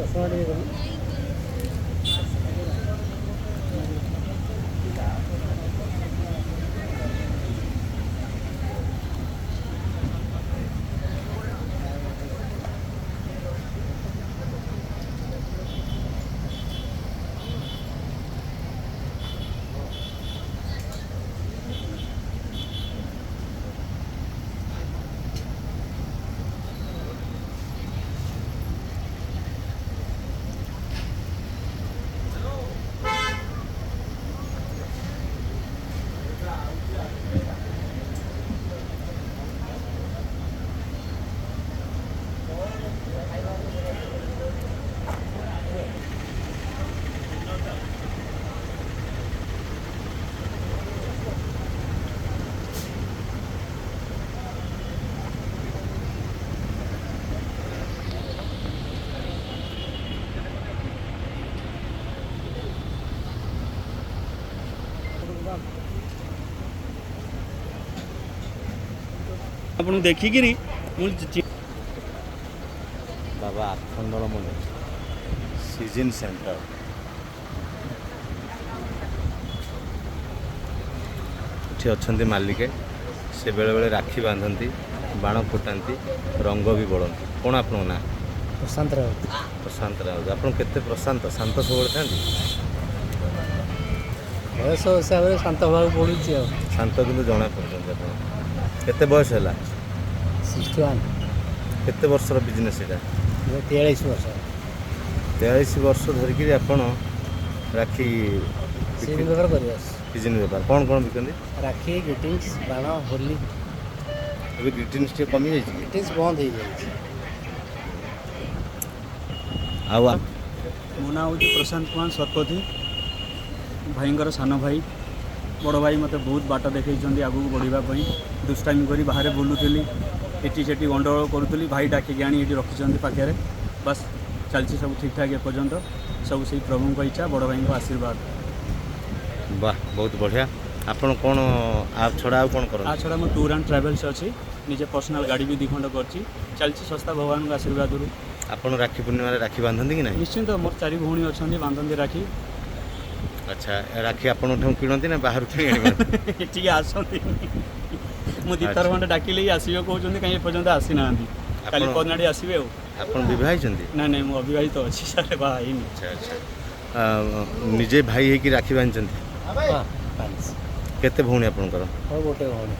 ଚଷମା ଟିକେ ଦେଲୁ। ଆପଣଙ୍କୁ ଦେଖିକିରି ମୁଁ ବାବା ଆଖଣ୍ଡଳମଣି ସିଜିନ୍ ସେଣ୍ଟର। ଏଠି ଅଛନ୍ତି ମାଲିକେ। ସେ ବେଳେବେଳେ ରାକ୍ଷୀ ବାନ୍ଧନ୍ତି, ବାଣ ଫୁଟାନ୍ତି, ରଙ୍ଗ ବି ବୋଳନ୍ତି। କ'ଣ ଆପଣଙ୍କ ନାଁ? ପ୍ରଶାନ୍ତ ରାଉତ। ପ୍ରଶାନ୍ତ ରାଉତ। ଆପଣ କେତେ ପ୍ରଶାନ୍ତ, ଶାନ୍ତ ସବୁବେଳେ ଥାନ୍ତି? ବୟସ ହିସାବରେ ଶାନ୍ତ ହେବାକୁ ପଡ଼ୁଛି ଆଉ। ଶାନ୍ତ କିନ୍ତୁ ଜଣା ପଡ଼ୁଛନ୍ତି ଆପଣ। କେତେ ବୟସ ହେଲା? 61। କେତେ ବର୍ଷର ବିଜନେସ୍ ଏଇଟା? 43 ବର୍ଷ। 43 ବର୍ଷ ଧରିକିରି ଆପଣ ରାକ୍ଷୀ ସିଜିନ୍ ବେପାର କରିବା। ସିଜିନ୍ ବେପାର। କ'ଣ କ'ଣ ବିକନ୍ତି? ରାକ୍ଷୀ, ଗ୍ରିଟିଂସ୍, ବାଣ, ହୋଲି। ଏବେ ଗ୍ରିଟିଂସ୍ ଟିକେ କମିଯାଇଛି କି? ଗ୍ରିଟିଂସ୍ ବନ୍ଦ ହେଇଯାଇଛି। ଆଉ ମୋ ନାଁ ହେଉଛି ପ୍ରଶାନ୍ତ କୁମାର ଶତପଥୀ, ଭାଇଙ୍କର ସାନ ଭାଇ। ବଡ଼ ଭାଇ ମୋତେ ବହୁତ ବାଟ ଦେଖେଇଛନ୍ତି ଆଗକୁ ବଢ଼ିବା ପାଇଁ। ଦୁଷ୍ଟାମି କରି ବାହାରେ ବୁଲୁଥିଲି, ଏଠି ସେଠି ଗଣ୍ଡଗୋଳ କରୁଥିଲି, ଭାଇ ଡାକିକି ଆଣି ଏଠି ରଖିଛନ୍ତି ପାଖରେ। ବାସ୍ ଚାଲିଛି ସବୁ ଠିକ୍ଠାକ୍ ଏପର୍ଯ୍ୟନ୍ତ। ସବୁ ସେଇ ପ୍ରଭୁଙ୍କ ଇଚ୍ଛା, ବଡ଼ ଭାଇଙ୍କ ଆଶୀର୍ବାଦ। ବାহ, ବହୁତ ବଢ଼ିଆ। ଆପଣ କ'ଣ ଆ ଛଡ଼ା ଆଉ କ'ଣ ତା କରନ୍ତି? ଛଡ଼ା ମୋ ଟୁର୍ ଆଣ୍ଡ ଟ୍ରାଭେଲ୍ସ ଅଛି, ନିଜେ ପର୍ସନାଲ୍ ଗାଡ଼ି ବି 2 ଖଣ୍ଡ କରିଛି। ଚାଲିଛି ଶସ୍ତା ଭଗବାନଙ୍କ ଆଶୀର୍ବାଦରୁ। ଆପଣ ରାକ୍ଷୀ ପୂର୍ଣ୍ଣିମାରେ ରାକ୍ଷୀ ବାନ୍ଧନ୍ତି କି ନାହିଁ? ନିଶ୍ଚିନ୍ତ, ମୋର 4 ଭଉଣୀ ଅଛନ୍ତି, ବାନ୍ଧନ୍ତି ରାକ୍ଷୀ। ଆଚ୍ଛା, ରାକ୍ଷୀ ଆପଣଙ୍କ ଠାରୁ କିଣନ୍ତି ନା ବାହାରୁ କିଣି ଆଣିବେ? ଏଠିକି ଆସନ୍ତି। ମୁଁ 2 ଥର ଖଣ୍ଡେ ଡାକିଲେ ଆସିବେ କହୁଛନ୍ତି, କାହିଁ ଏପର୍ଯ୍ୟନ୍ତ ଆସିନାହାନ୍ତି। କାଲି ପରନାଡ଼ି ଆସିବେ ଆଉ। ଆପଣ ବିବାହ ହେଇଛନ୍ତି? ନାଇଁ ନାଇଁ, ମୁଁ ଅବିବାହିତ ଅଛି ସାର୍, ବାହା ହେଇନି। ଆଚ୍ଛା ଆଚ୍ଛା। ନିଜେ ଭାଇ ହେଇକି ରାକ୍ଷୀ ବାନ୍ଧିଛନ୍ତି? ହଁ, ପାଞ୍ଚ। କେତେ ଭଉଣୀ ଆପଣଙ୍କର? ହଁ, ଗୋଟେ ଭଉଣୀ।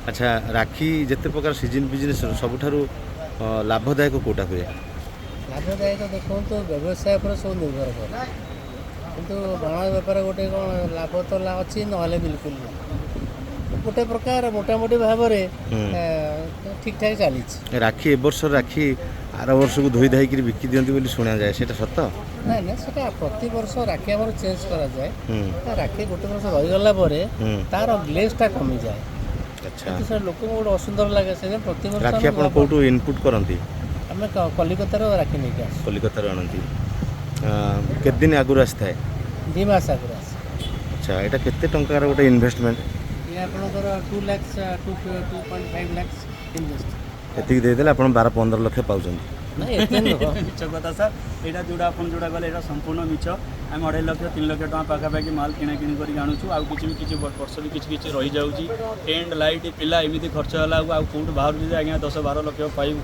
ଆଚ୍ଛା, ରାକ୍ଷୀ ଯେତେ ପ୍ରକାର ସିଜିନ୍ ବିଜନେସ୍ ସବୁଠାରୁ ଲାଭଦାୟକ କେଉଁଟା ହୁଏ? ଲାଭଦାୟକ ଦେଖନ୍ତୁ, ବ୍ୟବସାୟ ଉପରେ ସବୁ ନିର୍ଭର କରେ। କିନ୍ତୁ ବାଣ ବେପାର ଗୋଟେ କ'ଣ ଲାଭ ତ ଅଛି, ନହେଲେ ବିଲକୁଲ ନାହିଁ। ଗୋଟେ ପ୍ରକାର ମୋଟାମୋଟି ଭାବରେ ଠିକ୍ଠାକ୍ ଚାଲିଛି। ରାକ୍ଷୀ ଏ ବର୍ଷ ରାକ୍ଷୀ ଆର ବର୍ଷକୁ ଧୋଇ ଧାଇକିରି ବିକି ଦିଅନ୍ତି ବୋଲି ଶୁଣାଯାଏ, ସେଇଟା ସତ? ନାଇଁ ନାଇଁ, ସେଟା ପ୍ରତିବର୍ଷ ରାକ୍ଷୀ ଆମର ଚେଞ୍ଜ କରାଯାଏ। ରାକ୍ଷୀ ଗୋଟେ ବର୍ଷ ରହିଗଲା ପରେ ତାର ଗ୍ଲେଜ୍ଟା କମିଯାଏ। କିନ୍ତୁ ସେ ଲୋକଙ୍କୁ ଗୋଟେ ଅସୁନ୍ଦର ଲାଗେ, ସେଥିପାଇଁ ପ୍ରତିବର୍ଷ ରାକ୍ଷୀ ଆମେ ଆପଣ ନୂଆ କେଉଁଠୁ ଇନପୁଟ୍ କରନ୍ତି? ଆମେ କଲିକତାରୁ ରାକ୍ଷୀ ନେଇକି ଆସୁ। କଲିକତାରୁ ଆଣନ୍ତି। କେତେ ଦିନ ଆଗରୁ ଆସିଥାଏ? 2 ମାସ ଆଗରୁ ଆସେ। ଆଚ୍ଛା, ଏଇଟା କେତେ ଟଙ୍କାର ଗୋଟେ ଇନଭେଷ୍ଟମେଣ୍ଟ? ଇଏ ଆପଣଙ୍କର 2 lakhs, 2.5 lakhs invest. ଏତିକି ଦେଇଦେଲେ ଆପଣ 12-15 ଲକ୍ଷ ପାଉଛନ୍ତି? ନାଇଁ, ଏତେ ନୁହଁ। ମିଛ କଥା ସାର୍ ଏଇଟା। ଯେଉଁଟା ଆପଣ ଯେଉଁଟା କହିଲେ ଏଇଟା ସମ୍ପୂର୍ଣ୍ଣ ମିଛ। ଆମେ 2.5 ଲକ୍ଷ 3 ଲକ୍ଷ ଟଙ୍କା ପାଖାପାଖି ମାଲ କିଣାକିଣି କରିକି ଆଣୁଛୁ। ଆଉ କିଛି ବି କିଛି ବର୍ଷ ବି କିଛି କିଛି ରହିଯାଉଛି। ଟେଣ୍ଟ, ଲାଇଟ୍, ପିଲା ଏମିତି ଖର୍ଚ୍ଚ ହେଲା ବେଳକୁ ଆଉ କେଉଁଠୁ ବାହାରୁଛି ଯେ ଆଜ୍ଞା 10-12 ଲକ୍ଷ ପାଇବୁ?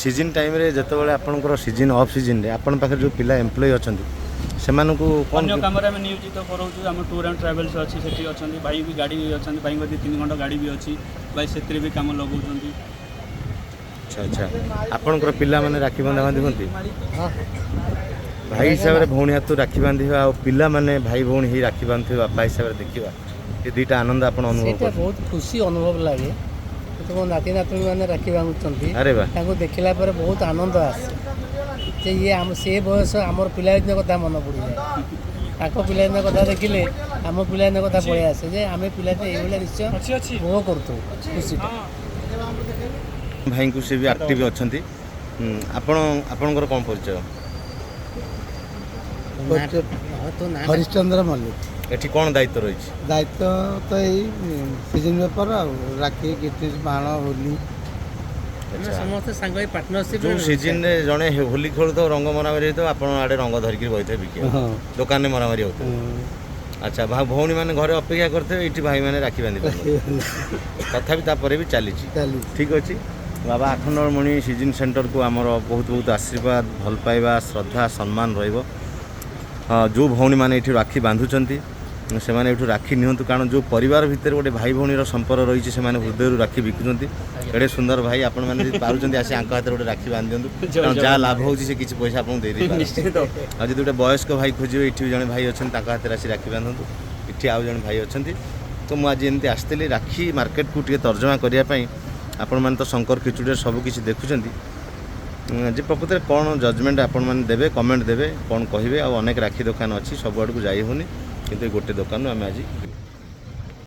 ସିଜିନ୍ ଟାଇମ୍ରେ ଯେତେବେଳେ ଆପଣଙ୍କର ସିଜିନ୍ ଅଫ୍ ସିଜିନ୍ରେ ଆପଣଙ୍କ ପାଖରେ ଯେଉଁ ପିଲା ଏମ୍ପ୍ଲୟି ଅଛନ୍ତି ସେମାନଙ୍କୁ କ'ଣ ଅନ୍ୟ କାମରେ ଆମେ ନିୟୋଜିତ କରାଉଛୁ। ଆମ ଟୁର୍ ଆଣ୍ଡ ଟ୍ରାଭେଲ୍ସ ଅଛି, ସେଠି ଅଛନ୍ତି ଭାଇ ବି, ଗାଡ଼ି ବି ଅଛନ୍ତି ଭାଇଙ୍କ, 2-3 ଖଣ୍ଡ ଗାଡ଼ି ବି ଅଛି, ଭାଇ ସେଥିରେ ବି କାମ ଲଗାଉଛନ୍ତି। ଆଚ୍ଛା ଆଚ୍ଛା, ଆପଣଙ୍କର ପିଲାମାନେ ରାକ୍ଷୀ ବନ୍ଧା ବାନ୍ଧି ହୁଅନ୍ତି? ହଁ। ଭାଇ ହିସାବରେ ଭଉଣୀ ହାତରୁ ରାକ୍ଷୀ ବାନ୍ଧିବା ଆଉ ପିଲାମାନେ ଭାଇ ଭଉଣୀ ହେଇ ରାକ୍ଷୀ ବାନ୍ଧୁଥିବେ ବାପା ହିସାବରେ ଦେଖିବା, ଏ ଦୁଇଟା ଆନନ୍ଦ ଆପଣ ଅନୁଭବ ସେଇଟା କରୁଛନ୍ତି? ବହୁତ ଖୁସି ଅନୁଭବ ଲାଗେ। କିନ୍ତୁ ମୋ ନାତି ନାତୁଣୀ ମାନେ ରାକ୍ଷୀ ବାନ୍ଧୁଛନ୍ତି, ଆରେ ବା! ତାଙ୍କୁ ଦେଖିଲା ପରେ ବହୁତ ଆନନ୍ଦ ଆସେ ଯେ ଇଏ ଆମ ସେ ବୟସ, ଆମର ପିଲାଦିନ କଥା ମନେ ପଡ଼ିଯାଏ। ତାଙ୍କ ପିଲାଦିନ କଥା ଦେଖିଲେ ଆମ ପିଲାଦିନ କଥା ପଳେଇ ଆସେ ଯେ ଆମେ ପିଲାଦିନ ଏଇଭଳିଆ ନିଶ୍ଚୟ ଉପଭୋଗ କରୁଥିବୁ ଖୁସିଟା। ଭାଇଙ୍କୁ ସେ ବି ଆକ୍ଟିଭ ଅଛନ୍ତି। ଆପଣ ଆପଣଙ୍କର କ'ଣ ପରିଚୟ? ହରିଶ୍ଚନ୍ଦ୍ର ମଲ୍ଲିକ। ଏଠି କ'ଣ ଦାୟିତ୍ୱ ରହିଛି? ଦାୟିତ୍ୱ ତ ଏଇ ସିଜିନ୍ ବେପାର ଆଉ ରାକ୍ଷୀ, ଗିଫ୍ଟ, ବାଣ, ହୋଲି। ଆମେ ସମସ୍ତେ ସାଙ୍ଗ ହେଇ ପାର୍ଟନରସିପ୍। ଯୋଉ ସିଜିନରେ ଜଣେ ହୋଲି ଖେଳୁଥିବ, ରଙ୍ଗ ମରାମରି ହେଇଥିବ, ଆପଣ ଆଡ଼େ ରଙ୍ଗ ଧରିକି ବସିଥିବେ ବିକିବାକୁ। ଦୋକାନରେ ମରାମରି ହେଉଥିବ। ଆଚ୍ଛା, ଭଉଣୀ ମାନେ ଘରେ ଅପେକ୍ଷା କରିଥିବେ, ଏଇଠି ଭାଇମାନେ ରାକ୍ଷୀ ବାନ୍ଧି ପାରୁନଥିବେ। ତଥାପି ତାପରେ ବି ଚାଲିଛି। ଚାଲିଛି। ଠିକ୍ ଅଛି। ବାବା ଆଖଣ୍ଡଳମଣି ସିଜିନ୍ ସେଣ୍ଟରକୁ ଆମର ବହୁତ ବହୁତ ଆଶୀର୍ବାଦ, ଭଲ ପାଇବା, ଶ୍ରଦ୍ଧା, ସମ୍ମାନ ରହିବ। ହଁ, ଯେଉଁ ଭଉଣୀମାନେ ଏଇଠି ରାକ୍ଷୀ ବାନ୍ଧୁଛନ୍ତି, ସେମାନେ ଏଇଠୁ ରାକ୍ଷୀ ନିଅନ୍ତୁ। କାରଣ ଯେଉଁ ପରିବାର ଭିତରେ ଗୋଟେ ଭାଇ ଭଉଣୀର ସମ୍ପର୍କ ରହିଛି, ସେମାନେ ହୃଦୟରୁ ରାକ୍ଷୀ ବିକୁଛନ୍ତି। ଏଡ଼େ ସୁନ୍ଦର ଭାଇ, ଆପଣମାନେ ଯଦି ପାରୁଛନ୍ତି, ଆସି ଆଙ୍କ ହାତରେ ଗୋଟେ ରାକ୍ଷୀ ବାନ୍ଧି ଦିଅନ୍ତୁ। କାରଣ ଯାହା ଲାଭ ହେଉଛି, ସେ କିଛି ପଇସା ଆପଣଙ୍କୁ ଦେଇଦେଇପାରେ। ନିଶ୍ଚିତ। ଆଉ ଯଦି ଗୋଟେ ବୟସ୍କ ଭାଇ ଖୋଜିବେ, ଏଠି ବି ଜଣେ ଭାଇ ଅଛନ୍ତି, ତାଙ୍କ ହାତରେ ଆସି ରାକ୍ଷୀ ବାନ୍ଧନ୍ତୁ। ଏଠି ଆଉ ଜଣେ ଭାଇ ଅଛନ୍ତି। ତ ମୁଁ ଆଜି ଏମିତି ଆସିଥିଲି ରାକ୍ଷୀ ମାର୍କେଟକୁ ଟିକେ ତର୍ଜମା କରିବା ପାଇଁ। ଆପଣମାନେ ତ ଶଙ୍କର ଖିଚୁଡ଼ିରେ ସବୁ କିଛି ଦେଖୁଛନ୍ତି ଯେ ପ୍ରକୃତରେ କ'ଣ ଜଜମେଣ୍ଟ ଆପଣମାନେ ଦେବେ, କମେଣ୍ଟ ଦେବେ, କ'ଣ କହିବେ। ଆଉ ଅନେକ ରାକ୍ଷୀ ଦୋକାନ ଅଛି, ସବୁ ଆଡ଼କୁ ଯାଇ ହେଉନି, କିନ୍ତୁ ଏ ଗୋଟେ ଦୋକାନରୁ ଆମେ ଆଜି